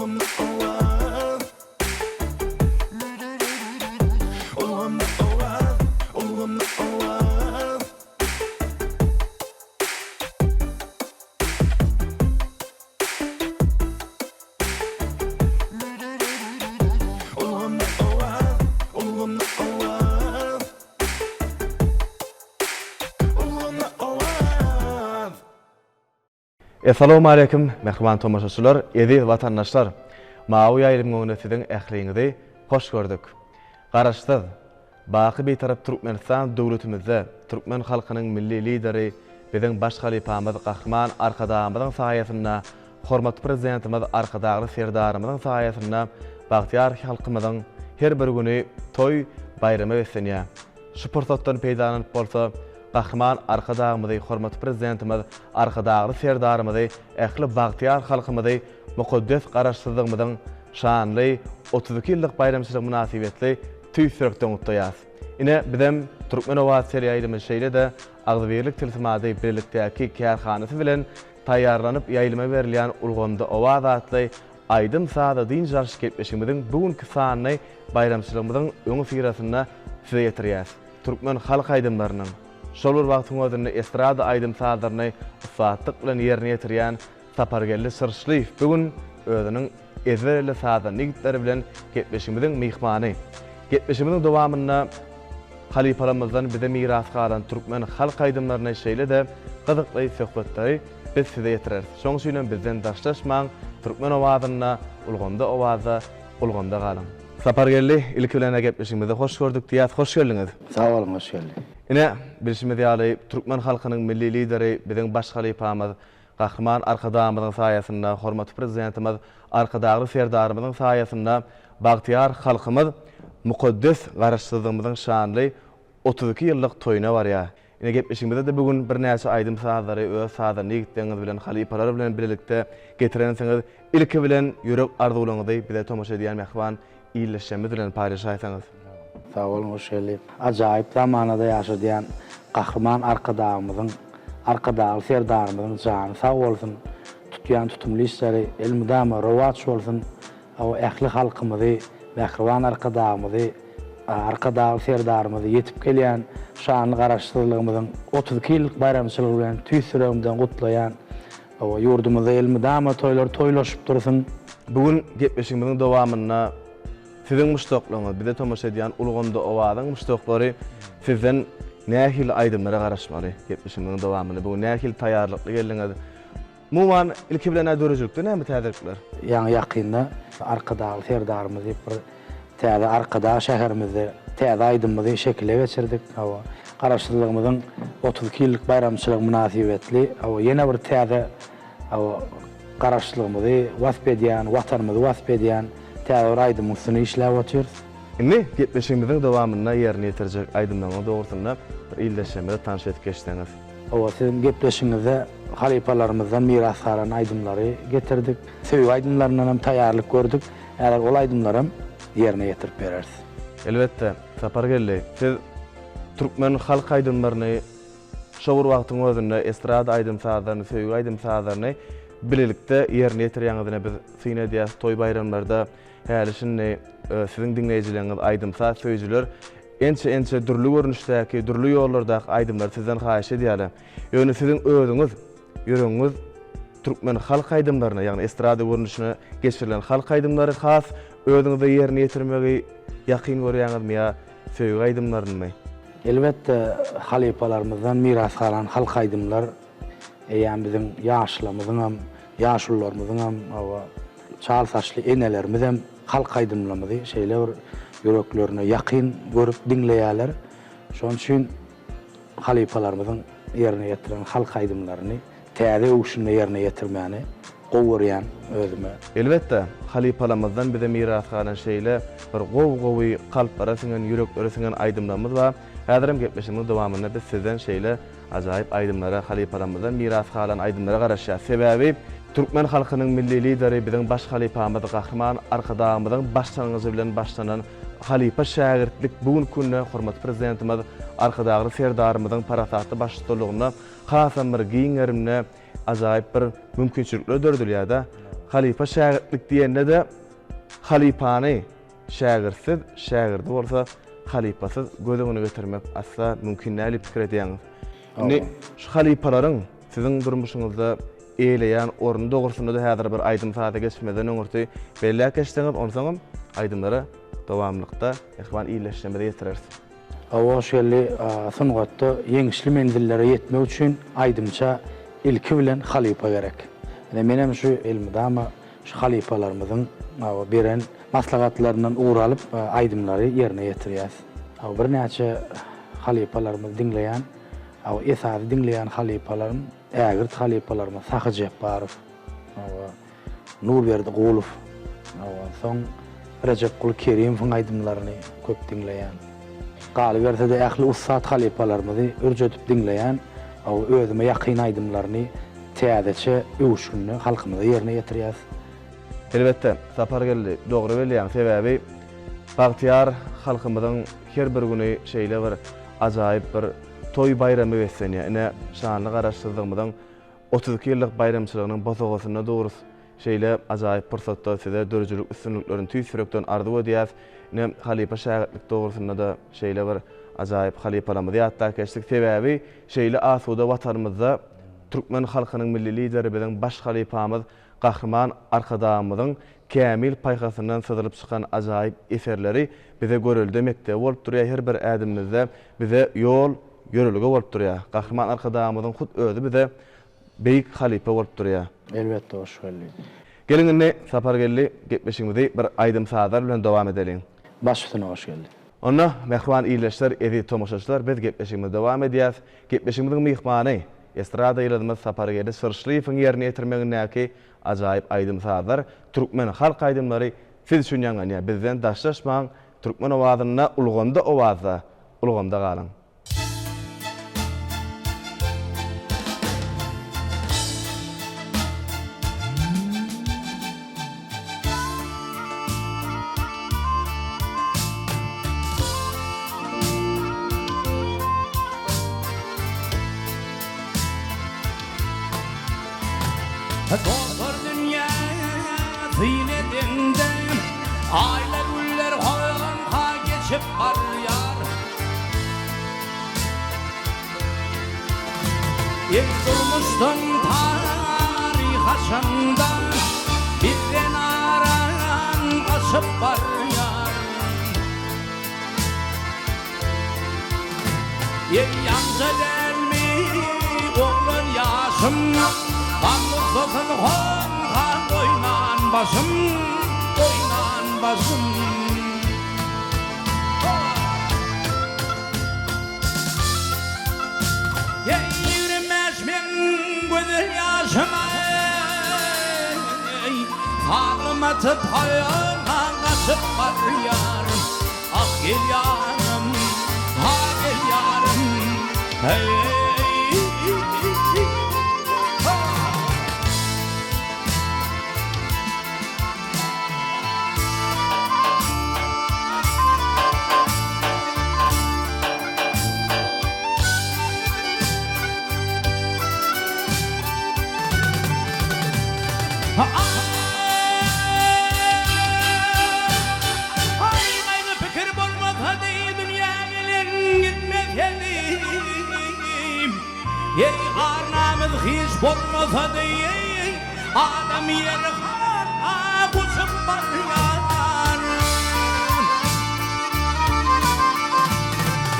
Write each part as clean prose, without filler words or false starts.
Ulgamda owaz Ulgamda owaz Ulgamda owaz. Ulgamda owaz Ulgamda owaz Ulgamda owaz. Essalawmaleýkim mähriban tomaşaçylar, eziz watandaşlar! Mawy ýaýlymyň öňünde siziň ähliňizi hoş gördük. Garaşsyz, baky Bitarap Türkmenistan döwletimizde türkmen halkynyň Milli Lideri, biziň baş halypamyz Gahryman Arkadagymyzyň saýasynda, hormatly Prezidentimiz Arkadagly Serdarymyzyň saýasynda bagtyýar halkymyzyň her bir güni toý, baýrama beslenýär. Şu pursatdan peýdalanyp bolsa, Gahryman Arkadagymyzy, hormatly Prezidentimiz Arkadagly Serdarymyzy, ähli bagtyýar halkymyzy mukaddes Garaşsyzlygymyzyň şanly 32 ýyllyk baýramçylygy mynasybetli tüýs ýürekden gutlaýarys. Ine, bizem Türkmen owazy teleýaýlymy şeýle-de Agzybirlik tilsimady bilelikdäki kärhanasy bilen taýýarlanyp ýaýlyma berilýän Ulgamda owaz atly aýdym-sazly dynç alyş gepleşigimiziň bu günki sanyny baýramçylygymyzyň öňüsyrasynda size ýetirýäs. Türkmen halk aýdymlarynyň, şol bir wagtyň özünde estrada aýdym-sazlaryny ussatlyk bilen ýerine ýetirýän Sapargeldi Çyrşlyýew bu gün özüniň ezber elli sazanda ýigitleri bilen gepleşigimiziň myhmany. Gepleşigimiziň dowamynda halypalarymyzdan bize miras galan türkmen halk aýdymlaryny şeýle-de gyzykly söhbetleri biz size ýetireris. Şonuň üçinem bizden daşlaşmaň, Türkmen owazynda, ulgamda owazda, ulgamda galyň. Sapargeldi, ilki bilen-ä gepleşigimizde hoş gördük diýýäs, hoş geldiňiz! Sag boluň, hoş geldik. Ine, bilşimiz ýaly, türkmen halkynyň Milli Lideri, biziň baş halypamyz Gahryman Arkadagymyzyň saýasynda, hormatly Prezidentimiz Arkadagly Serdarymyzyň saýasynda bagtyýar halkymyz mukaddes Garaşsyzlygymyzyň şanly 32 ýyllyk toýuna barýar. Ine, gepleşigimizde-de bu gün birnäçe aýdym-sazlary öz sazanda ýigitleriňiz bilen, halypalar bilen bilelikde getirensiňiz. Ilki bilen ýürek arzuwlaryňyzy bize tomaşa edýän mähriban ildeşlerimiz bilen paýlaşaýsaňyz. Sag boluň Hoşgeldi. Ajaýyp zamanada ýaşadýan Gahryman Arkadagymyzyň, Arkadagly Serdarymyzyň jany sag bolsun, tutýan tutumly işleri elmydama rowaç bolsun, ähli halkymyzy, mähriban Arkadagymyzy, Arkadagly Serdarymyzy ýetip gelýän şanly Garaşsyzlygymyzyň 32 ýyllyk baýramçylygy bilen tüýs ýüregimden gutlaýan. Hawa, ýurdumyzda elmydama toýlar toýlaşyp dursun. Bu gün gepleşigimiziň dowamynda siziň muşdaklaryňyz, bize tomaşa edýän Ulgamda owazyň muşdaklary sizden nähili aýdymlara garaşmaly gepleşigimiziň dowamynda? Bu gün nähili taýýarlykly geldiňiz? Umuman, ilki bilen-ä döredijilikde näme täzelikler? Ýaňy ýakynda Arkadagly Serdarymyz diýip bir Täze Arkadag şäherimizde täze aýdymymyzy şekile geçirdik. Hawa, Garaşsyzlygymyzyň 32 ýyllyk baýramçylygy mynasybetli, hawa, ýene bir täze, hawa, Garaşsyzlygymyzy wasp edýän, Watanymyzy wasp edýän täze bir aýdymyň üstünde işläp otyrys. Indi gepleşigimiziň dowamynda ýerine ýetirjek aýdymlaryňyz dogrusynda bir ildeşlerimize tanyş edip geçseňiz. Hawa, siziň gepleşigiňizde halypalarymyzdan miras galan aýdymlary getirdik. Söýgi aýdymlaryndan hem taýýarlyk gördük. Häzir ol aýdymlaram ýerine ýetirip bereris. Elbetde, Sapargeldi, siz türkmen halk aýdymlaryny, şo bir wagtyň özünde estrada aýdym-sazlaryny, söýgi aýdym-sazlaryny bilelikde ýerine ýetirýäňiz. Ine, biz syn edýäs, toý-baýramlarda häli-şindi siziň diňleýjileriňiz, aýdym-saz söýüjiler ençe-ençe dürli görnüşdäki, dürli ýollardaky aýdymlary sizden haýyş edýärler. Ýöne siziň özüňiz, ýüregiňiz türkmen halk aýdymlaryna, ýagny estrada görnüşine geçirilen halk aýdymlary has özüňize ýerine ýetirmegi ýakyn görýäňizmi ýa söýgi aýdymlarynymy? Elbetde, halypalarymyzdan miras galan halk aýdymlar eýýäm biziň ýaşlarymyzyňam, ýaşulularymyzyňam, hawa, çal saçly enelerimizem halk aýdymlarymyzy şeýle bir ýüreklerine ýakyn görüp diňleýärler. Şonuň üçin halypalarymyzyň ýerine ýetiren halk aýdymlaryny täze öwüşinde ýerine ýetirmäni gowy görýän özüme. Elbetde, halypalarymyzdan bize miras galan şeýle bir gowy-gowy kalplara siňen, ýüreklere siňen aýdymlarymyz bar. Häzirem gepleşigimiziň dowamynda biz sizden şeýle ajaýyp aýdymlara, halypalarymyzdan miras galan aýdymlara garaşýas. Sebäbi türkmen halkynyň Milli Lideri, biziň baş halypamyz Gahryman Arkadagymyzyň başlangyjy bilen başlanan halypa-şägirtlik bu günki günde hormatly Prezidentimiz Arkadagly Serdarymyzyň parasatly baştutanlygynda hasam bir giň gerimde ajaýyp bir mümkinçilikler döredilýär-de. Halypa-şägirtlik diýende-de halypany şägirtsiz, şägirdi bolsa halypasyz göz öňüne getirmek asla mümkin däl diýip pikir edýäňiz. Indi şu halypalaryň siziň durmuşyňyzda eýeleýän orny dogrusynda-da häzir bir aýdym-saza geçmezden öňürti belläp geçseňiz, onsoňam aýdymlara dowamlykda mähriban ildeşlerimize ýetireris. Hawa Hoşgeldi, sungatda ýeňişli menzillere ýetmek üçin aýdymça ilki bilen halypa gerek. Ine menem şu elmydama şu halypalarymyzyň beren maslahatlaryndan ugur alyp aýdymlary ýerine ýetirýäs. Birnäçe halypalarymyzy diňleýän, esasy diňleýän halypalarym ägirt halypalarymyz Sahy Jepbarow, Nurberdi Gulow, soň Rejepguly Kerimowyň aýdymlaryny köp diňleýän. Galyberse-de ähli ussat halypalarymyzy ürç edip diňleýän, özüme ýakyn aýdymlaryny täzeçe öwüşginde halkymyza ýerine ýetirýäs. Elbetde, Sapargeldi, dogry belleýäň, sebäbi bagtyýar halkymyzyň her bir güni şeýle bir ajaýyp bir toý baýrama beslenýär. Ine, şanly Garaşsyzlygymyzyň 32 ýyllyk baýramçylygynyň bosagasynda durus. Şeýle ajaýyp pursatda size döredijilik üstünliklerini tüýs ýürekden arzuw edýäs. Ine, halypa-şägirtlik dogrusynda-da şeýle bir ajaýyp halypalarymyzy ýatlap geçdik. Sebäbi şeýle asuda Watanymyzda türkmen halkynyň Milli Lideri biziň baş halypamyz Gahryman Arkadagymyzyň kämil paýhasyndan syzylyp çykan ajaýyp eserleri bize görelde mekdebi bolup durýar, her bir ädimimizde bize ýol, ýörelge bolup durýar. Gahryman Arkadagymyzyň hut özi bize beýik halypa bolup durýar. Elbetde hoş geldi. Geliň indi Sapargeldi gepleşigimizi bir aýdym-sazlar bilen dowam edeliň. Baş üstüne hoş geldi. Onda mähriban ildeşler, eziz tomaşaçylar biz gepleşigimizi dowam edýäs. Gepleşigimiziň myhmany, estrada ýyldyzymyz Sapargeldi Çyrşlyýewiň ýerine ýetirmegindäki ajaýyp aýdym-sazlar, türkmen halk aýdymlary siz üçin ýaňlanýar. Bizden daşlaşmaň, Türkmen owazynda, ulgamda owazda, ulgamda galyň. Dostlar dünýä syn edende, Aýlar-günler honha geçip barýar. Il durmuşdan taryh açanda, Bizden aran aşyp barýar. Eý ýaňja dälmi oglan ýaşym, Gam gussasyn honha oýnan başym, Oýnan başym. Eý 25 meň gözel ýaşym eý, Saglym atyp honha gaçyp barýar. Ah gel ýarym, ha gel ýarym, heý. Aý gaýgy pikir bolmasady dünýä gelen gitmesedi Eý ar namys hiç bolmasady adam ýeri ha uçup barýar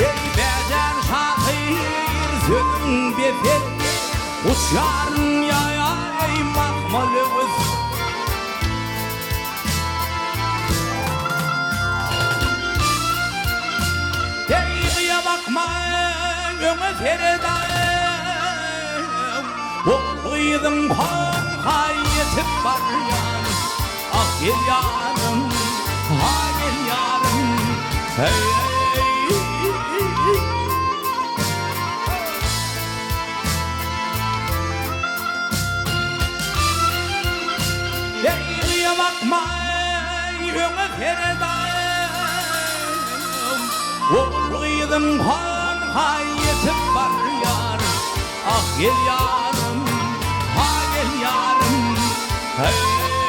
Eý bäjän şahyr sözüň bes et uçýaryn ýaýa eý mahmal öwüs. Yzya bakma, öňe seret-aý, Ogul-gyzyň honha ýetip barýan. Ah, gel ýarym, ha gel ýarym, heý-heý. Yzya bakma, öňe seret-aý, Ogul-gyzyň honha ýetip barýar. Ah, gel ýarym, ha gel ýarym, heý.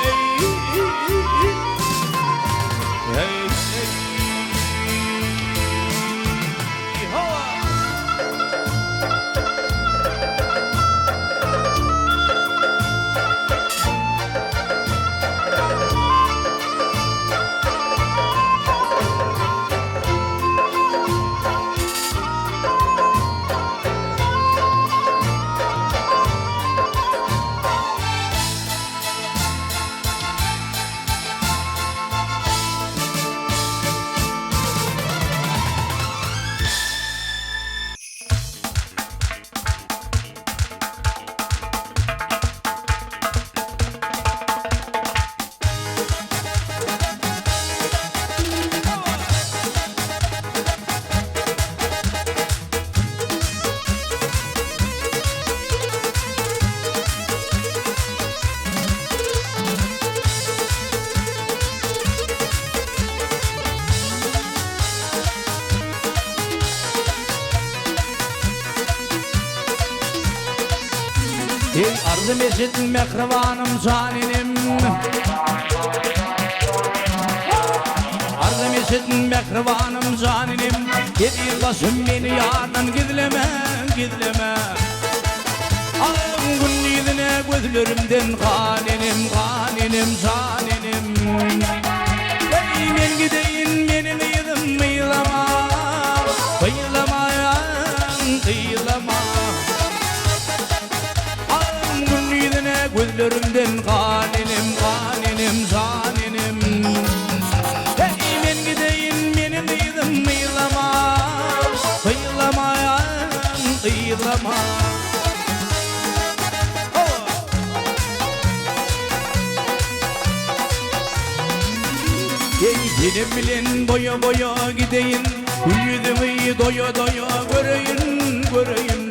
Arzym eşit mähribanym jan enem. Arzym eşit mähribanym jan enem. Eziz başym meni ýardan gizleme, gizleme. Agyň gündizine gözlerimden gan enem, gan enem, jan enem. Eý men gideýin meniň yzym yzlama, yzlama, yzlama. Agyň gündizine gözlerimden gan enem, gan enem, jan enem. Eý men gideýin meniň yzym yzlama, yzlama, yzlama. Eý senem bilen boýa-boýa gideýin, Gül ýüzüňi doýa-doýa göreýin, göreýin.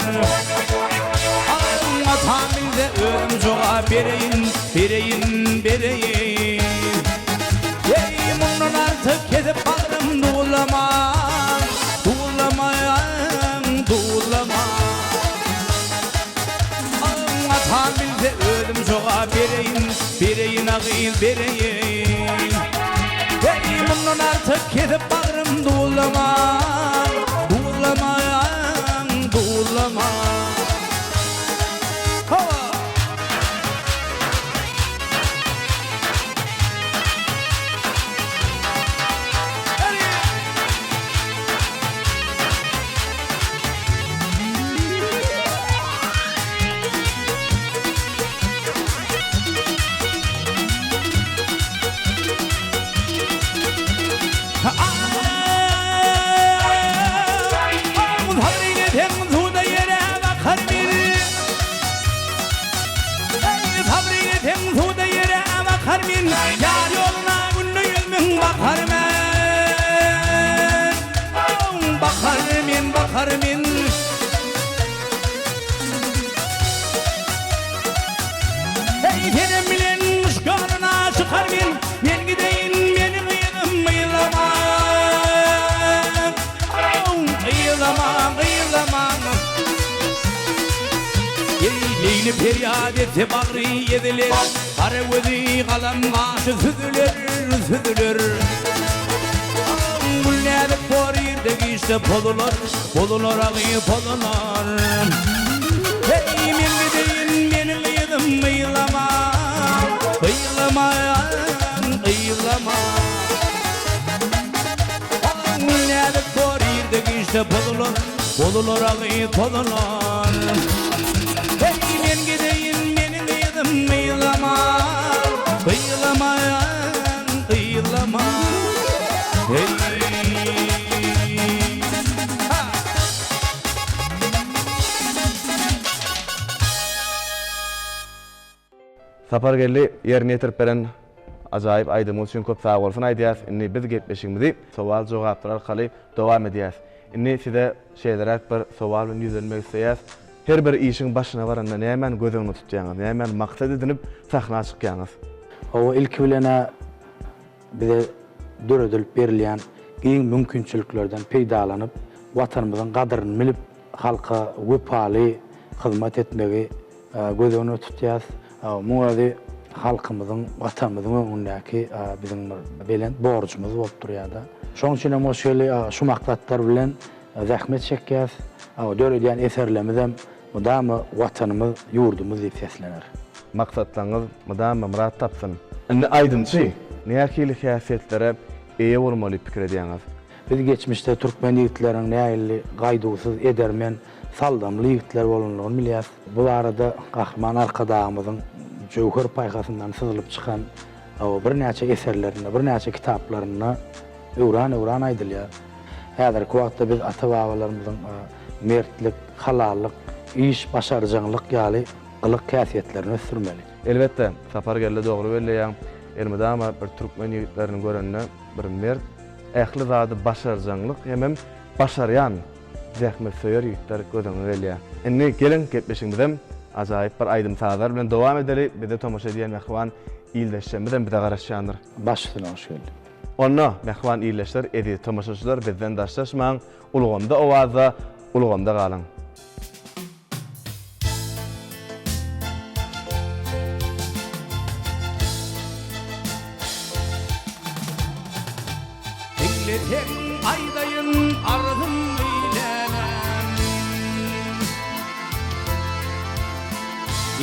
Aň atam bilse özüm jogap bereýin, bereýin, bereýin. Eý mundan artyk kesip bagrym duzlamaň, duzlamaň, duzlamaň. Aň atam bilse özüm jogap bereýin, bereýin a gyz bereýin. Eý mundan artyk kesip bagrym duzlamaň, duzlamaň, duzlamaň. Hawa! Bakar men, bakar men. Eý, senem bilen muşkanyna çykar men, Men gideýin, meniň yzym yzlama. Yzlama, yzlama. Eý, Leýli perýat etse bagry eziler, Gara gözi galam gaşy süzüler, süzüler. Gül näzik bor irde-giçde pozular, Pozular agy pozular. Heý, men gideýin, meniň yzym yzlama, Yzlama, yzlama. Gül näzik bor irde-giçde pozular, Pozular agy pozular. Heý, men gideýin, meniň yzym yzlama, Yzlama, yzlama. Heý. Ha! Sapargeldi ýerine ýetirip beren ajaýyp aýdymyňyz üçin köp sagbolsun aýdýas. Indi biz gepleşigimizi sowal-jogaplar arkaly dowam edýäs. Indi size şeýleräk bir sowal bilen ýüzlenmek isleýäs. Her bir işiň başyna baranda nämäni göz öňünde tutýaňyz? Nämäni maksat edinip sahna çykýaňyz? Hawa, ilki bilen-ä bize döredilip berilýän giň mümkinçiliklerden peýdalanyp, Watanymyzyň gadyryny bilip, halka wepaly hyzmat etmegi göz öňünde tutýarys. Muň özi halkymyzyň, Watanymyzyň öňündäki biziň bir belent borjumyz bolup durýar-da. Şonuň üçin hem hoş geldi şu maksatlar bilen zähmet çekýäris. Döredýän eserlerimiz hem mydama Watanymyz, ýurdumyz diýip seslener. Maksatlaryňyz mydama myrat tapsyn! Indi aýdymçy nähili häsiýetlere eýe bolmaly pikir edýäňiz? Biz geçmişde türkmen ýigitleriniň nähili gaýduwsyz, edermen, saldamly ýigitler bolandygyny bilýäris. Bu barada Gahryman Arkadagymyzyň jöwher paýhasyndan syzylyp çykan birnäçe eserlerinde, birnäçe kitaplarynda öwran-öwran aýdylýar. Häzirki wagtda biz ata-babalarymyzyň mertlik, halallyk, iş başarjaňlyk ýaly gylyk-häsiýetlerini ösdürmeli. Elbetde, Sapargeldi dogry belleýäň. Elmydama bir türkmen ýigitlerini görende bir mert, ähli zady başarjaňlyk hemem başarýan zähmetsöýer ýigitler göz öňüňe gelýär. Indi geliň gepleşigimizem ajaýyp bir aýdym-sazlar bilen dowam edeli. Bize tomaşa edýän mähriban ildeşlerimiz hem bize garaşýandyr. Baş üstüne hoş geldiň. Onda, mähriban ildeşler, eziz tomaşaçylar bizden daşlaşmaň, ulgamda owazda, ulgamda galyň. diňleseň aýdaýyn arzymy läläm.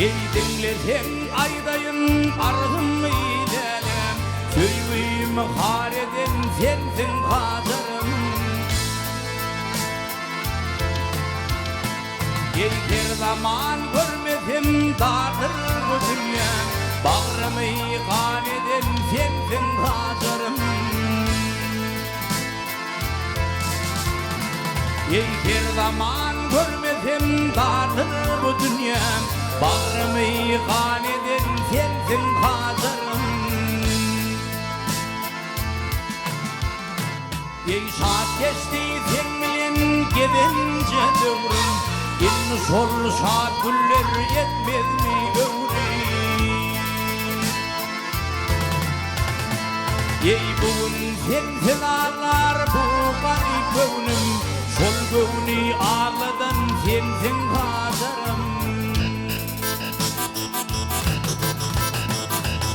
Eý diňleseň aýdaýyn arzymy läläm. Söýgimi har eden sensiň Hajarym. Eý her zaman görmesem dardyr bu dünýä, Bagrymy gan eden sensiň Hajarym. Eý her zaman görmesem dardyr bu dünýä, Bagrymy gan eden sensiň Hajarym. Eý şat geçdi seň bilen gezenje döwrüm, Indi şol şat günler ýetmezmi öwrüm. Eý bu gün sensiz aglar bu garyp göwnüm, Şol göwni agladan sensiň Hajarym.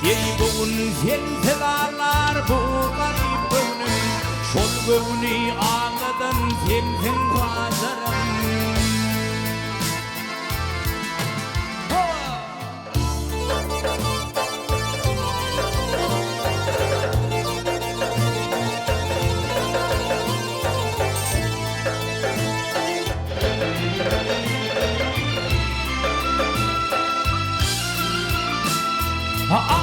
Eý bu gün sensiz aglar bu garyp göwnüm, Şol göwni agladan sensiň Hajarym. Heý,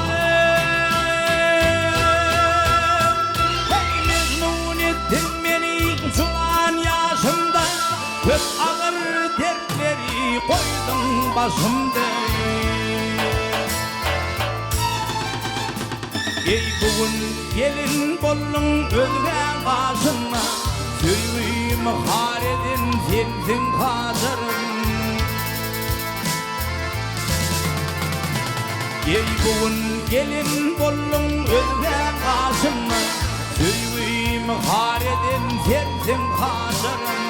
Mejnun etdiň meni juwan ýaşymda, Köp agyr dertleri goýduň başymda. Eý, bu gün gelin bolduň özgäň gaşynda, Söýgimi har eden sensiň Hajarym. Eý bu gün gelin bolduň özgäň gaşynda, Söýgimi har eden sensiň Hajarym.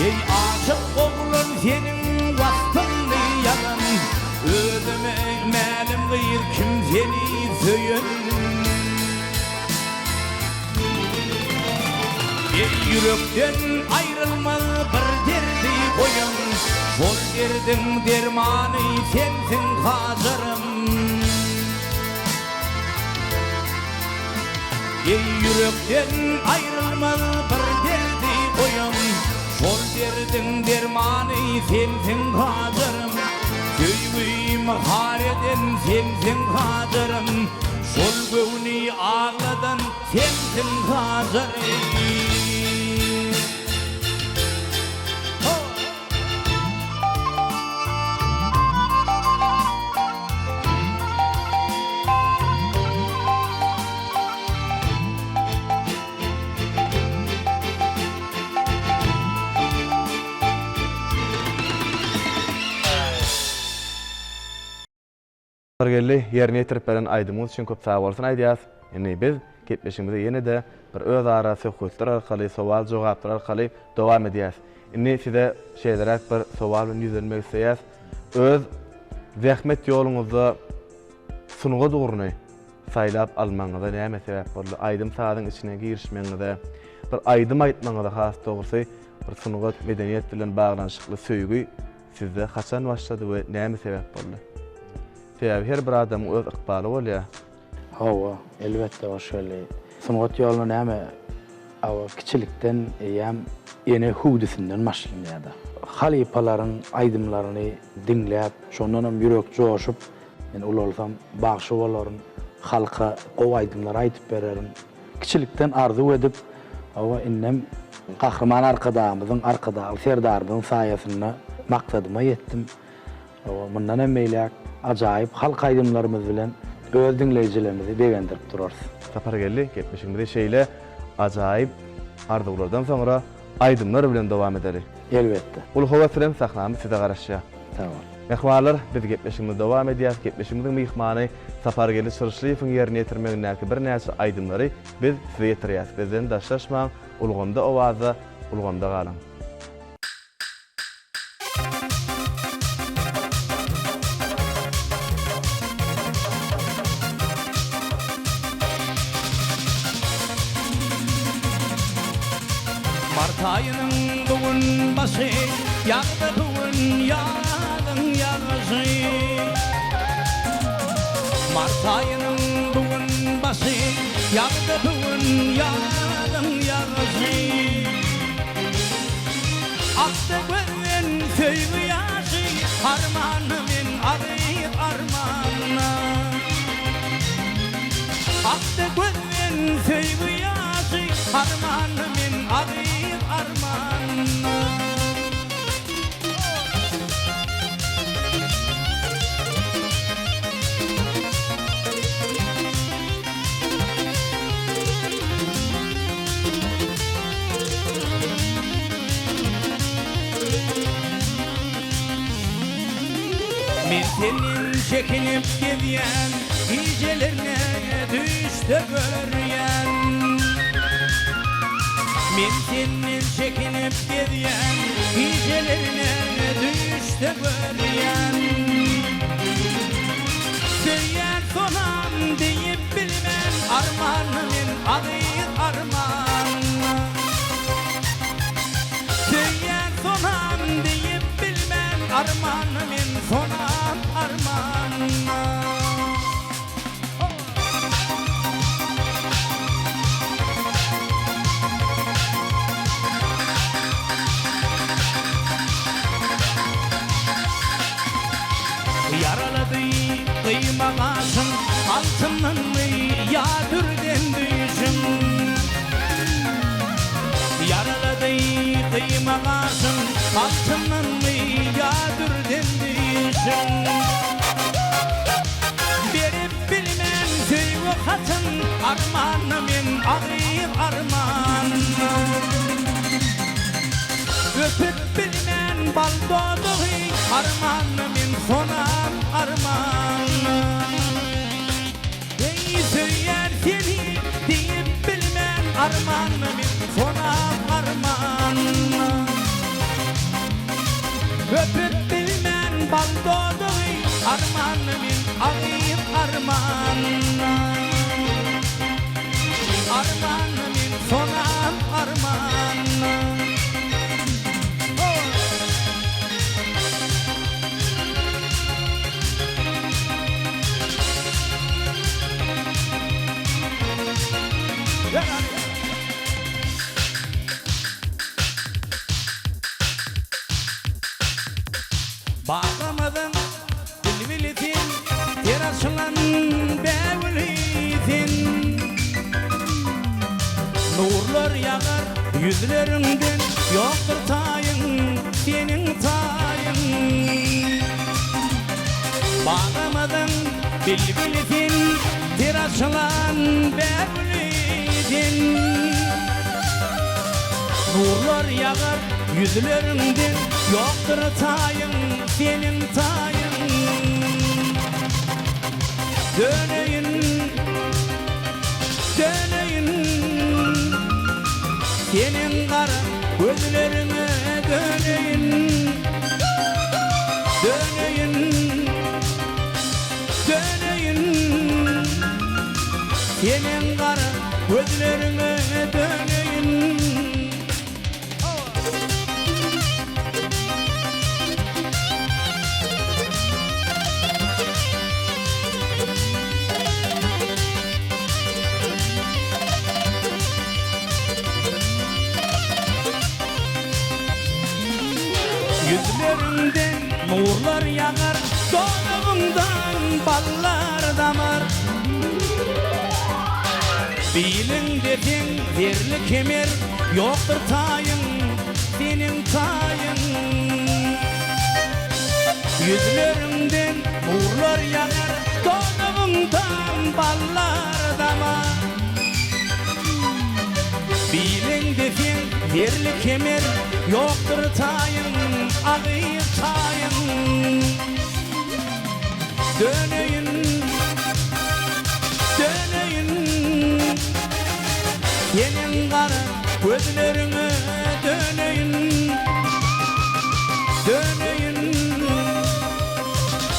Eý aşyk oglan seniň waspyňny ýazan, Özüme mälim gyz kim seni söýen. Eý ýürekden aýrylmaz bir derdi goýan, Şol derdiň dermany sensiň Hajarym. Eý ýürekden aýrylmaz bir derdi goýan, Şol derdiň dermany sensiň Hajarym. Söýgimi har eden sensiň Hajarym, Şol göwni agladan sensiň Hajarym. Geldi, ýerine ýetirip beren aýdymyňyz üçin köp sagbolsun aýdýas. Indi biz gepleşigimizi ýene-de bir özara söhbetler arkaly, sowal-jogaplar arkaly dowam edýäs. Indi size şeýleräk bir sowal bilen ýüzlenmek isleýäs. Öz zähmet ýoluňyzda sungat ugruny saýlap almagyňyza näme sebäp boldy? Aýdym-sazyň içine girişmegiňize, bir aýdym aýtmagyňyza has dogrusy bir sungat, medeniýet bilen baglanyşykly söýgi Sizde haçan başlady we näme sebäp boldy? Sebäbi her bir adamyň öz ykbaly bolýar. Hawa, elbetde hoş geldi. Sungat ýoluna näme hawa kiçilikden eýýäm ene hüwdüsinden başlanýar-da. Halypalaryň aýdymlaryny diňläp, şondanam ýürek joşup, men ulalsam bagşy bolaryn, halka gowy aýdymlar aýdyp bererin Kiçilikden arzuw edip, hawa, indem Gahryman Arkadagymyzyň, Arkadagly Serdarymyzyň saýasynda maksadyma ýetdim. Hawa, mundan hem beýläk ajaýyp halk aýdymlarymyz bilen öz diňleýjilerimizi begendirip durarys. Sapargeldi, gepleşigimizi şeýle ajaýyp arzuwlardan soňra aýdymlar bilen dowam edeli. Elbetde. Uly höwes bilen sahnamyz size garaşýar. Sag bol. Mähribanlar, biz gepleşigimizi dowam edýäs. Gepleşigimiziň myhmany Sapargeldi Çyryşlyýewiň ýerine ýetirmegindäki birnäçe aýdymlary biz size ýetirýäs. Bizden daşlaşmaň, ulgamda owazda, ulgamda galyň. Mart aýynyň bu gün başy, Ýagdy bu gün ýazyň ýagyşy. Mart aýynyň bu gün başy, Ýagdy bu gün ýazyň ýagyşy. Akdy gözden söýgi ýaşy, Armanda men azyz armanda. Akdy gözden söýgi ýaşy, Armanda men azyz armanda. Men senden çekinip gezýän, Gijelerne düýşde görýän. Men senden çekinip gezýän, Gijelerne düýşde görýän. Söýýän sonam diýip bilmen, Armanmy men azyz arman. Söýýän sonam diýip bilmen, Armanmy men sonam arman. Ýaralady gyýma gaşyň, Altyndanmy ýa dürden düýşüň? Ýaralady gyýma gaşyň, Altyndanmy ýa dürden düýşüň? Berip bilmen söýgi hatyn, Armanda men agyz armanda. Öpüp bilmen bal dodagy, Armanda men sonam armanda. Eý söýýän seni diýip bilmen, Armanda men sonam armanda. Öpüp bilmen bal dodagy, Armanda men agyz armanda. Armanda men sonam armanda. Bagymyzyň bilbili sen, Ter açylan bägüli sen. Nurlar ýagar ýüzleriňden, Ýokdur taýyň, seniň taýyň. Bagymyzyň bilbili sen, Ter açylan bägüli sen. Nurlar ýagar ýüzleriňden, Ýokdur taýyň, seniň taýyň. Döneýin, döneýin, Seniň gara gözleriňe döneýin. Döneýin, döneýin, Seniň gara gözleriňe döneýin. Ýüzleriňden nurlar ýagar, Dodagyňdan ballar damar. Biliňde seň zerli kemer, Ýokdur taýyň, seniň taýyň. Ýüzleriňden nurlar ýagar, Dodagyňdan ballar damar. Biliňde seň zerli kemer, Ýokdur taýyň, agyz taýyň. Döneýin, döneýin, Seniň gara gözleriňe döneýin. Döneýin,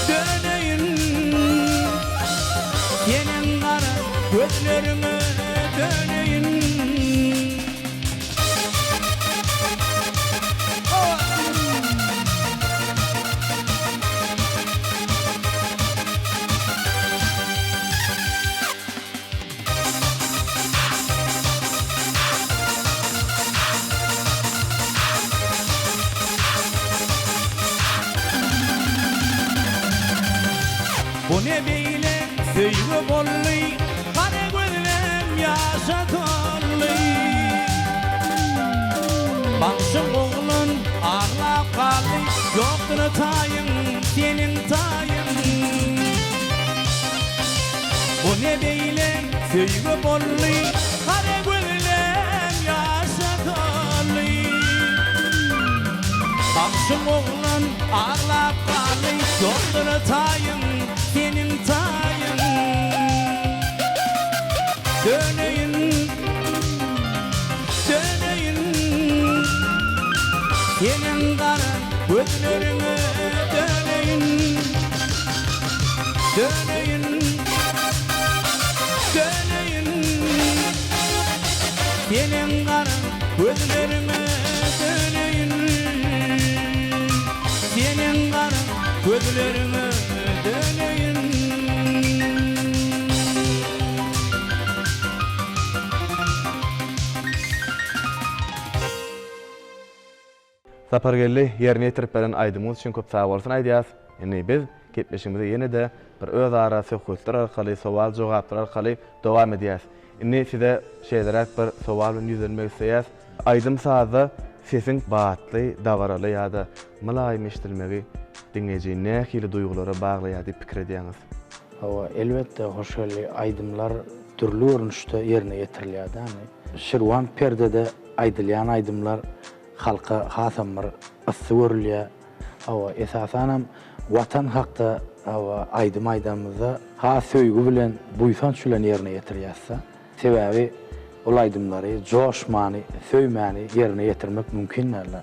döneýin, Seniň gara gözleriňe döneýin. Bu ne beýle söýgi boldy, Gara gözlem ýaşa doldy. Bagşy oglan aglap galdy, Ýokdur taýyň, seniň taýyň. Bu ne beýle söýgi boldy, Gara gözlem ýaşa doldy. Bagşy oglan aglap galdy, Ýokdur taýyň, seniň taýyň. Döneýin, döneýin, Seniň gara gözleriňe döneýin. Döneýin, döneýin, Seniň gara gözleriňe döneýin. Seniň gara gözleriňe döneýin. Sapargeldi, ýerine ýetirip beren aýdymyňyz üçin köp sagbolsun aýdýas. Indi biz gepleşigimizi ýene-de bir özara söhbetler arkaly, sowal-jogaplar arkaly dowam edýäs. Indi size şeýleräk bir sowal bilen ýüzlenmek isleýäs. Aýdym-sazda sesiň batly, dabaraly ýa-da mylaýym eşidilmegi diňleýjini nähili duýgulara baglaýar diýip pikir edýäňiz? Hawa, elbetde, Hoşgeldi, aýdymlar dürli görnüşde ýerine ýetirilýär dämi? Şirwan perdede aýdylýan aýdymlar halka hasam bir yssy görülýär. Hawa, esasanam Watan hakda hawa aýdym aýdanymyzda has söýgi bilen, buýsanç bilen ýerine ýetirýäs-de. Sebäbi ol aýdymlary joşmany, söýmäni ýerine ýetirmek mümkin däldir.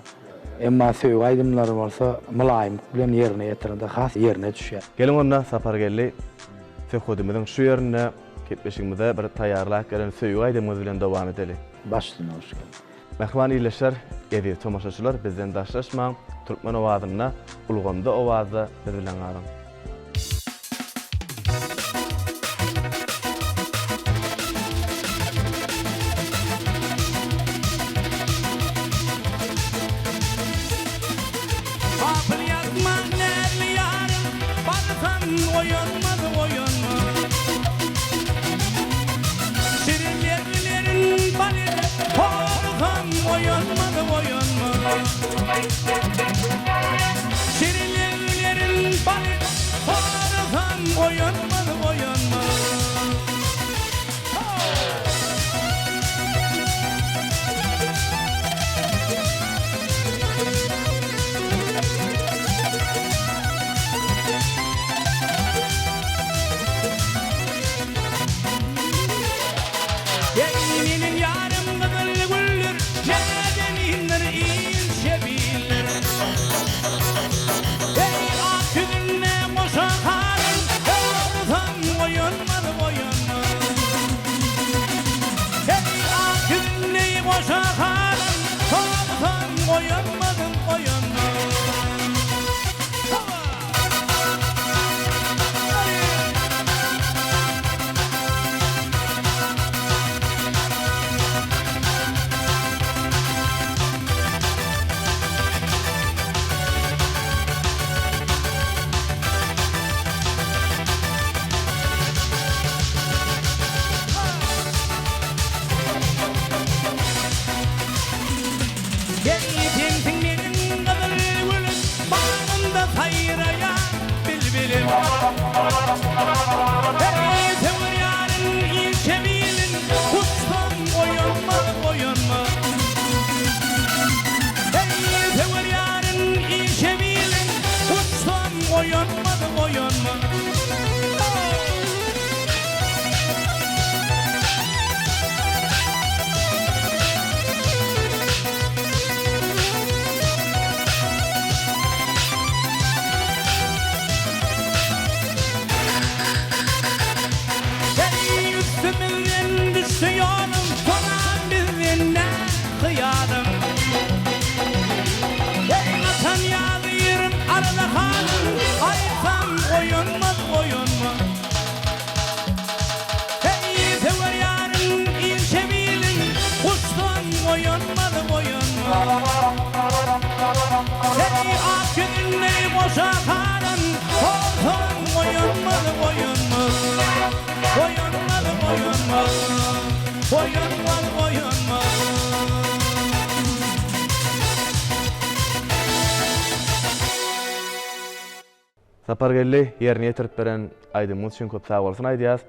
Emma söýgi aýdymlary bolsa mylaýymlyk bilen ýerine ýetirende has ýerine düşýär. Geliň onda Sapargeldi söhbedimiziň şu ýerinde gepleşigimize bir taýýarlap gelen söýgi aýdymyňyz bilen dowam edeli. Baş üstüne hoş geldiň. Mähriban ildeşler, eziz tomaşaçylar bizden daşlaşmaň, Türkmen owazynda, ulgamda owazda biz bilen galyň. Gapyl ýatma näzli ýarym, Barsam oýanmaz, oýanmaz. Şirin lebilerin bal edip, Sorsam oýanmaz, oýanmaz. Şirin lebilerin bal edip, Sorsam oýanmaz, oýanmaz. Eý, meniň ýarym gyzyl güldür, Näzenindir, inçe bildir. Eý, ak ýüzünde goşa halyň, Oýansam oýanmaz, oýanmaz. Eý, ak ýüzünde goşa halyň, Oýansam oýanmaz, oýanmaz. Sen sensiň meniň gyzyl gülüm, Bagymda saýraýan bilbilim. Eý, söwer ýaryň inçe bilin, Guçsam oýanmaz, oýanmaz. Eý, söwer ýaryň inçe bilin, Guçsam oýanmaz, oýanmaz. Eý, üstümizden düşse ýoluň, Soňam bizden nä hyýalyň? Eý, atan ýaly ýeriň arada halyň, Aýtsam oýanmaz, oýanmaz. Eý, söwer ýaryň inçe bilin, Guçsaň oýanmaz, oýanmaz. Eý, ak ýüzündi goşa halan, Sorsaň oýanmaz, oýanmaz. Oýanmaz, oýanmaz. Sapargeldi, ýerine ýetirip beren aýdymyňyz üçin köp sagbolsun aýdýas.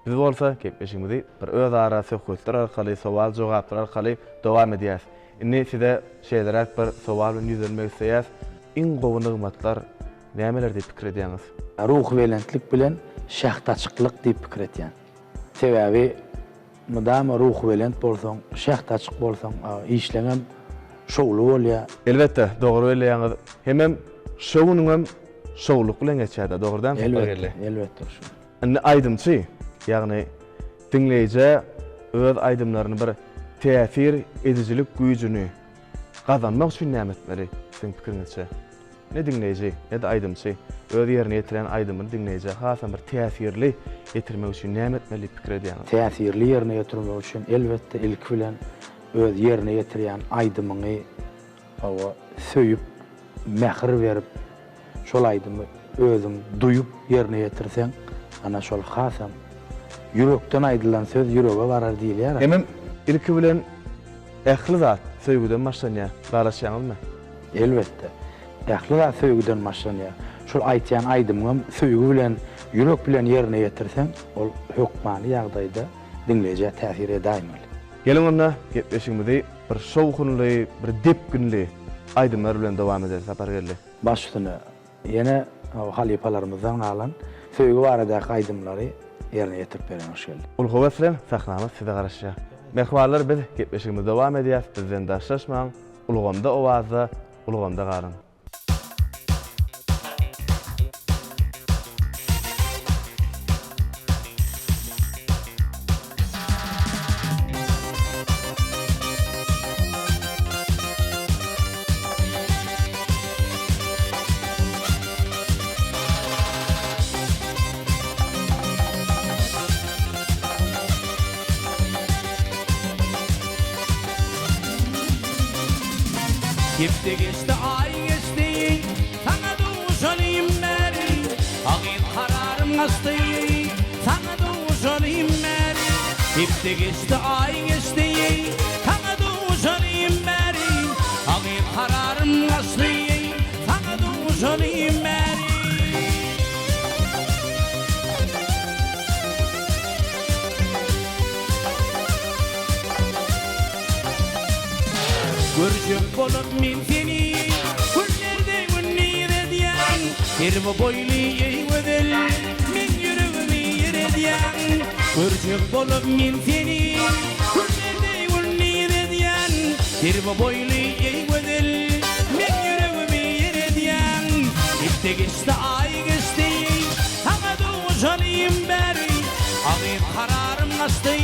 Biz bolsa gepleşigimizi bir özara söhbetler arkaly, sowal-jogaplar arkaly dowam edýäs. Indi size şeýleräk bir sowal bilen ýüzlenmek isleýäs. Iň gowy nygmatlar nämeler diýip pikir edýäňiz? Ruhubelentlik bilen şähdaçyklyk diýip pikir etýän. Sebäbi mydama ruhubelent bolsaň, şähdaçyk bolsaň, işleňem şowly bolýar. Elbetde, dogry belleýäňiz. Hemem şo günüňem şowluk bilen geçýär-dä, dogry dälmi Sapargeldi? Elbetde, elbetde şu. Indi aýdymçy, ýagny diňleýjä öz aýdymlaryny bir täsir edijilik güýjüni gazanmak üçin näme etmeli, siziň pikiriňizçe? Ne diňleýji, ne-de aýdymçy öz ýerine ýetirýän aýdymyny diňleýjä hasam bir täsirli ýetirmek üçin näme etmeli diýip pikir edýäňiz? Täsirli ýerine ýetirmek üçin elbetde ilki bilen öz ýerine ýetirýän aýdymyňy hawa söýüp, mähir berip, şol aýdymy özüň duýup ýerine ýetirseň, ana şol hasam ýürekden aýdylan söz ýürege barar diýilýär. Hemem ilki bilen ähli zat söýgüden başlanýar, ylalaşýaňyzmy? Elbetde. Ähli zat söýgüden başlanýar. Şol aýtýan aýdymyňam söýgi bilen, ýürek bilen ýerine ýetirseň, ol hökmany ýagdaýda diňleýjä täsir edäýmeli. Geliň onda gepleşigimizi bir şowhunly, bir depginli aýdymlar bilen dowam edeli Sapargeldi. Baş üstüne. Ýene halypalarymyzdan galan söýgi baradaky aýdymlary ýerine ýetirip beren hoş geldi. Uly höwes bilen sahnamyz size garaşýar. Mähribanlar biz gepleşigimizi dowam edýäs bizden daşlaşmaň ulgamda owazda ulgamda galyň. Hepde geçdi, aý geçdi, saňa duşanym bäri, Agyz kararym gaçdy, saňa duşanym bäri. Hepde geçdi, aý geçdi, saňa duşanym bäri, Agyz kararym gaçdy, saňa duşanym bäri. Görjek bolup men seni Günlerde gündiz edýän Serwi boýly eý gözel Meň ýüregimi ýer edýäň Görjek bolup men seni Günlerde gündiz edýän Serwi boýly eý gözel Meň ýüregimi ýer edýäň Hepde geçdi aý geçdi Saňa duşanym bäri Agyz kararym gaçdy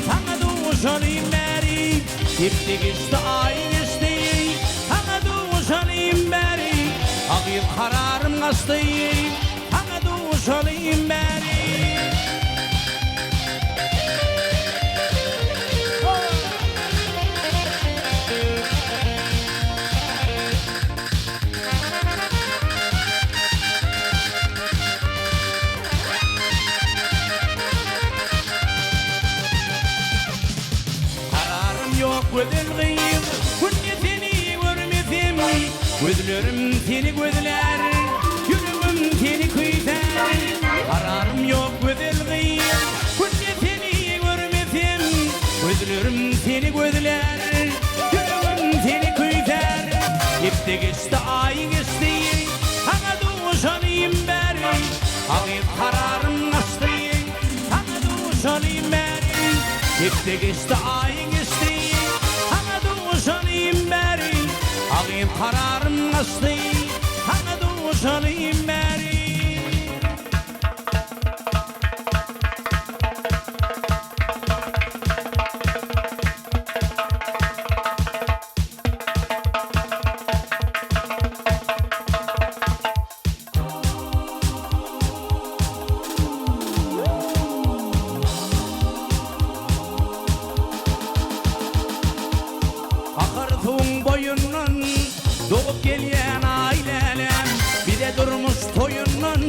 Saňa duşanym bäri Hepde geçdi aý geçdi Saňa duşanym bäri Agyz kararym gaçdy Saňa duşanym bäri. Kararym ýok gözel gyz, günde seni görmesem, Gözlerim seni gözlär, ýüregim seni küýsär. Kararym ýok gözel gyz, günde seni görmesem, Gözlerim seni gözlär, ýüregim seni küýsär. Hepde geçdi, aý geçdi, saňa duşanym bäri, Agyz kararym gaçdy, saňa duşanym bäri. Hepde geçdi, aý geçdi, saňa duşanym bäri, Agyz kararym gaçdy, saňa duşanym bäri. Akar suwuň boýundan dogup gelýän aý läläm, Bize durmuş toýundan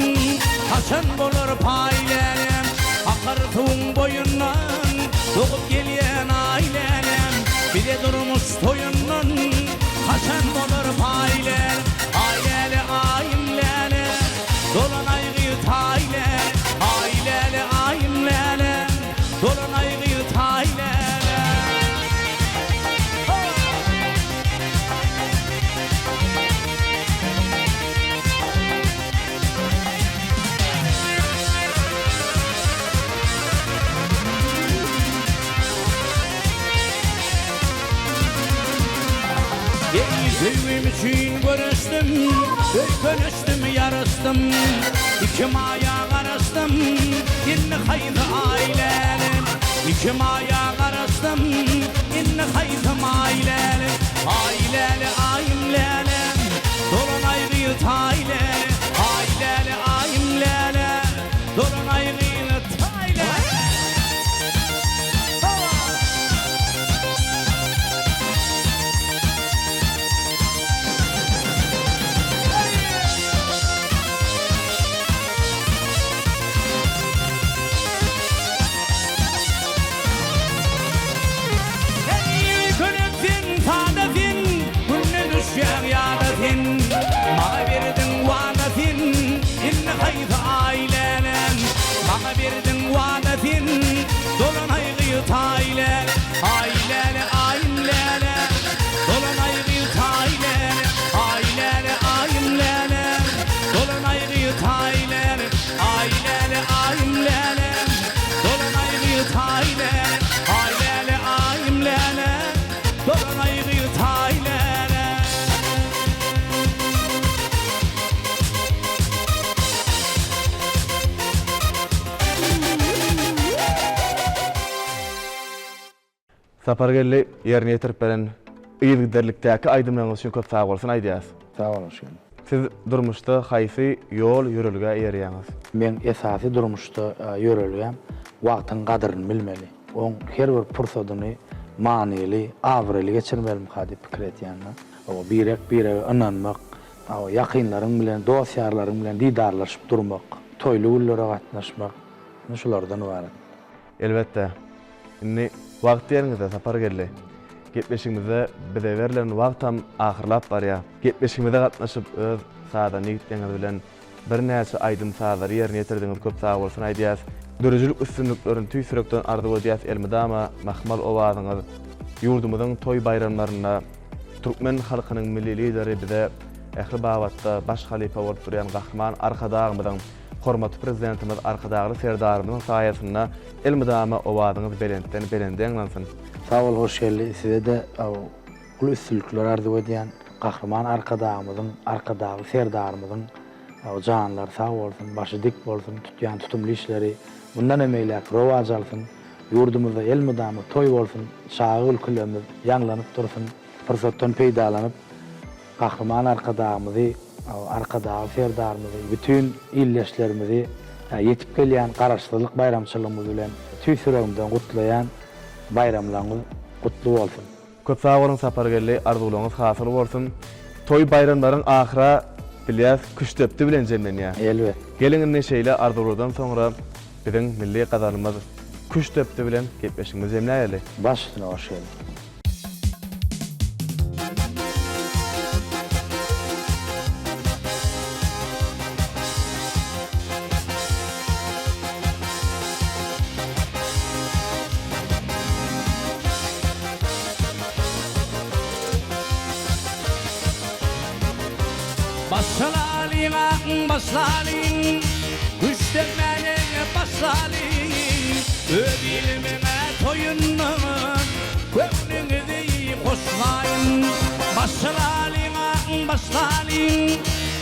haçan bolar paý läläm? Akar suwuň boýundan. Dogup gelýän aý läläm Bize durmuş toýundan Haçan bolar paý läle Aý läle aýym läle Dolanaý gyz taý läle Aý läle aýym läle Dolanaý gyz taý läle. Eý, söýgim üçin göreşdim, Öýkeleşdim, ýaraşdym, Iki maýa garaşdym, Indi haýsy aý läle? Iki maýa garaşdym, Indi haýsy maý läle? Aý läle, aýym läle, Dolanaý gyz taý läle, Aý läle, aýym läle, Dolanaý gyz taý läle. Eý, könek sen, sada sen, Günde düşýäň ýada sen, Maňa berdiň wada sen, Indi haýsy aý läläm? Maňa berdiň wada sen, Dolanaý gyz taý läle, Aý läle, aýym läle, Dolanaý gyz taý läle, Aý läle, aýym läle, Dolanaý gyz taý läle, Aý läle, aýym läle, Dolanaý gyz taý läle, Aý läle, aýym läle, Dolanaý gyz taý läle. Sapargeldi ýerine ýetirip beren yzygiderlikdäki aýdymlaryňyz üçin köp sagbolsun aýdýas. Sag boluň şeýle. Siz durmuşda haýsy ýol ýörelgä eýerýäňiz? Meň esasy durmuşda ýörelgäm wagtyň gadyryny bilmeli. Oň her bir pursadyny manyly, abraýly geçirmelimka diýip pikir etýän-de. Birek-birege ynanmak, ýakynlaryň bilen, dost-ýarlaryň bilen didarlaşyp durmak, toýly günlere gatnaşmak, ine şulardan ybarat. Elbetde. Indi wagt diýeniňizde Sapargeldi, gepleşigimizde bize berlen wagtam ahyrlap barýar. Gepleşigimize gatnaşyp öz sazanda ýigitleriňiz bilen birnäçe aýdym-sazlary ýerine ýetirdiňiz köp sagbolsun aýdýas. Döredijilik üstünliklerini tüýs ýürekden arzuw edýäs elmydama mahmal owazyňyz ýurdumyzyň toý-baýramlarynda türkmen halkynyň Milli Lideri bize ähli babatda baş halypa bolup durýan Gahryman Arkadagymyzyň Hormatly Prezidentimiz Arkadagly Serdarymyzyň saýasynda elmydama owazyňyz belentden belende ýaňlansyn. Sag bol Hoşgeldi sizede uly üstünlikler arzuw edýän Gahryman Arkadagymyzyň Arkadagly Serdarymyzyň janlary sag bolsun başy dik bolsun tutýan tutumly işleri mundan hem beýläk rowaç alsyn ýurdumyzda elmydama toý bolsun çaga gülkülerimiz ýaňlanyp dursun pursatdan peýdalanyp Gahryman Arkadagymyzy, Arkadagly Serdarymyzy, bütin ildeşlerimizi ýetip gelýän Garaşsyzlyk baýramçylygymyz bilen tüýs ýüregimden gutlaýan. Baýramlaryňyz gutly bolsun! Köp sag boluň Sapargeldi arzuwlaryňyz hasyl bolsun. Toý baýramlaryň ahyra bilýäs küştdepdi bilen jemlenýär. Elbet. Geliň indi şeýle arzuwlardan soňra biziň milli gazalymyz küştdepdi bilen gepleşigimizi jemläýeli. Baş üstüne hoş geldiň. Başlalyň aň başlalyň Güçlenmäne başlalyň Öz ilimiňe toýundan Göwnüňizi hoşlaýyn Başlalyň aň başlalyň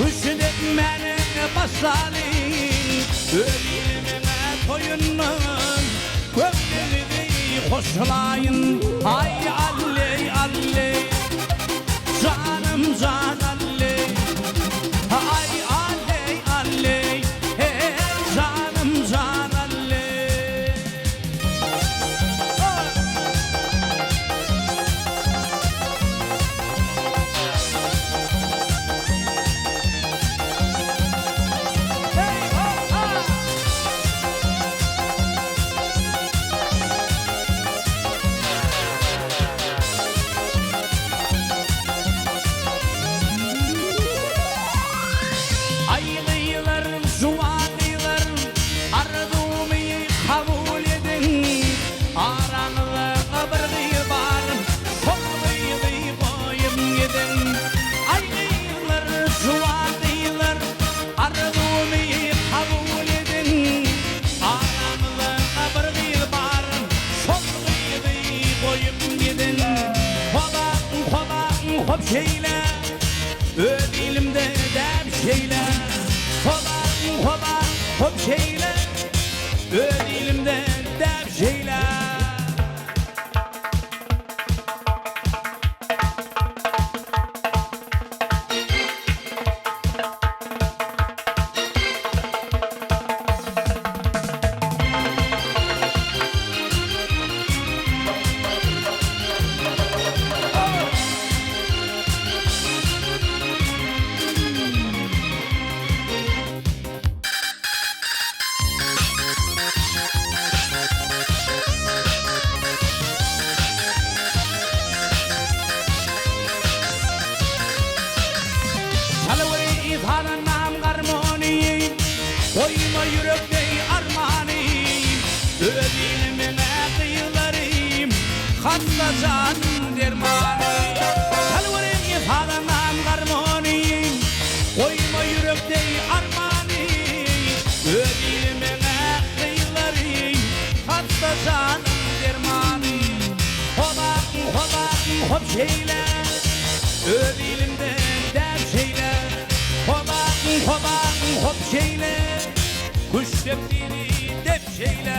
Güçlenmäne başlalyň Öz ilimiňe toýundan Göwnüňizi hoşlaýyn Aý alleý alleý Janym jan alleý Aý alleý alleý Heý janym jan alleý. şeýle, Öz ilimde däp şeýle. Çalaweri sazandam garmony, Goýma ýürekde armany, Öz ilimiň gyzlary, Hassa janyň dermany. Çalaweri sazandam garmony, Goýma ýürekde armany, Öz ilimiň gyzlary, Hassa janyň dermany. Hoba, hoba, hop şeýle, Öz ilimde däp şeýle. Hoba, hoba, hop şeýle, Küştdepdini dep şeýle.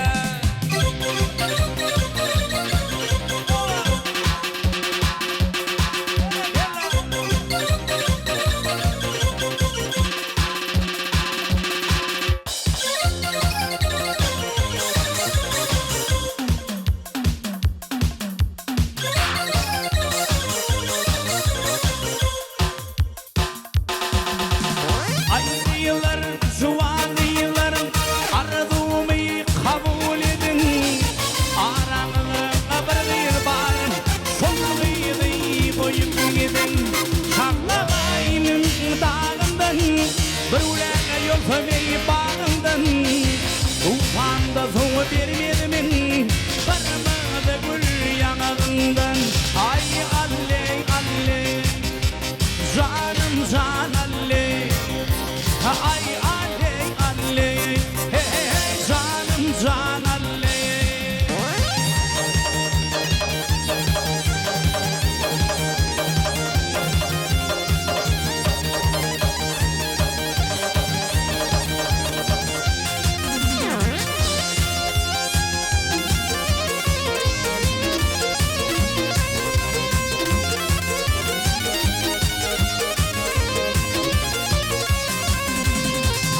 Aý gyzlar, juwan gyzlar, arzuwymy kabul ediň. Araňyzda bir gyz bar, şol gyzy goýup gidiň. Şaglagaýynyň dagyndan, bir güläge ýolsam eý bagyňdan. Tupanda suw bermezmiň, gyrmyzy gül ýaňagyňdan. Aý alleý, alleý. Janym jan alleý, Aý alleý, alleý, Hey, hey, janym jan alleý.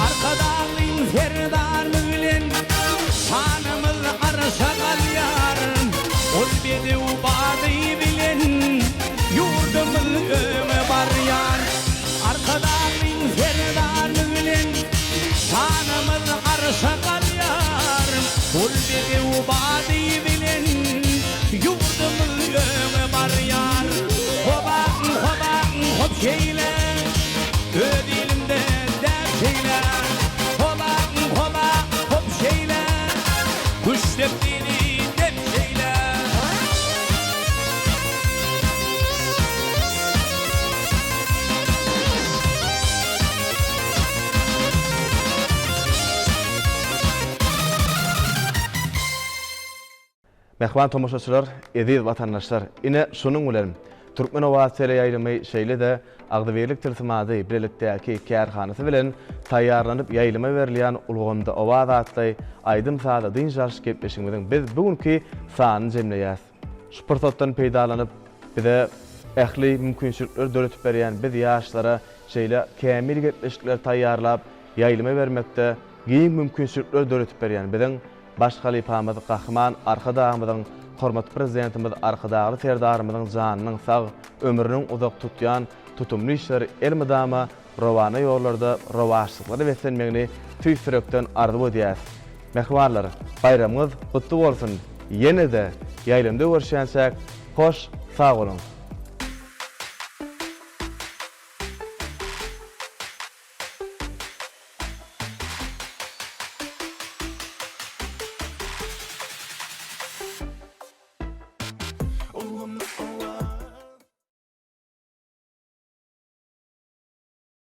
Arkadaglyň Serdarymyz bilen şanymyz arşa galýar. Ol bedew bady bilen ýurdumyz öňe barýar. Arkadaglyň Serdarymyz bilen şanymyz arşa galýar. Ol bedew bady bilen ýurdumyz öňe barýar. Hoba, hoba, hop şeýle, öz ilimde däp şeýle. Hoba, hoba, hop şeýle, küştdepdini dep şeýle. Mähriban tomaşaçylar, eziz watandaşlar, ine şunuň bilen Türkmen owazy teleýaýlymy şeýle-de Agzybirlik tilsimady bilelikdäki kärhanasy bilen taýýarlanyp ýaýlyma berilýän Ulgamda owaz atly aýdym-sazly dynç alyş gepleşigimiziň biz bu günki sanyny jemleýäs. Şu pursatdan peýdalanyp, bize ähli mümkinçilikleri döredip berýän biz ýaşlara şeýle kämil gepleşikleri taýýarlap ýaýlyma bermekde giň mümkinçilikleri döredip berýän biziň Baş halypamyz Gahryman Arkadagymyzyň, hormatly Prezidentimiz Arkadagly Serdarymyzyň janynyň sag, ömrüniň uzak tutýan tutumly işleri elmydama rowana ýollarda rowaçlyklara beslenmegini tüýs ýürekden arzuw edýäs. Mähribanlar, baýramyňyz gutly bolsun! Ýene-de ýaýlymda görüşýänçäk, hoş sag boluň!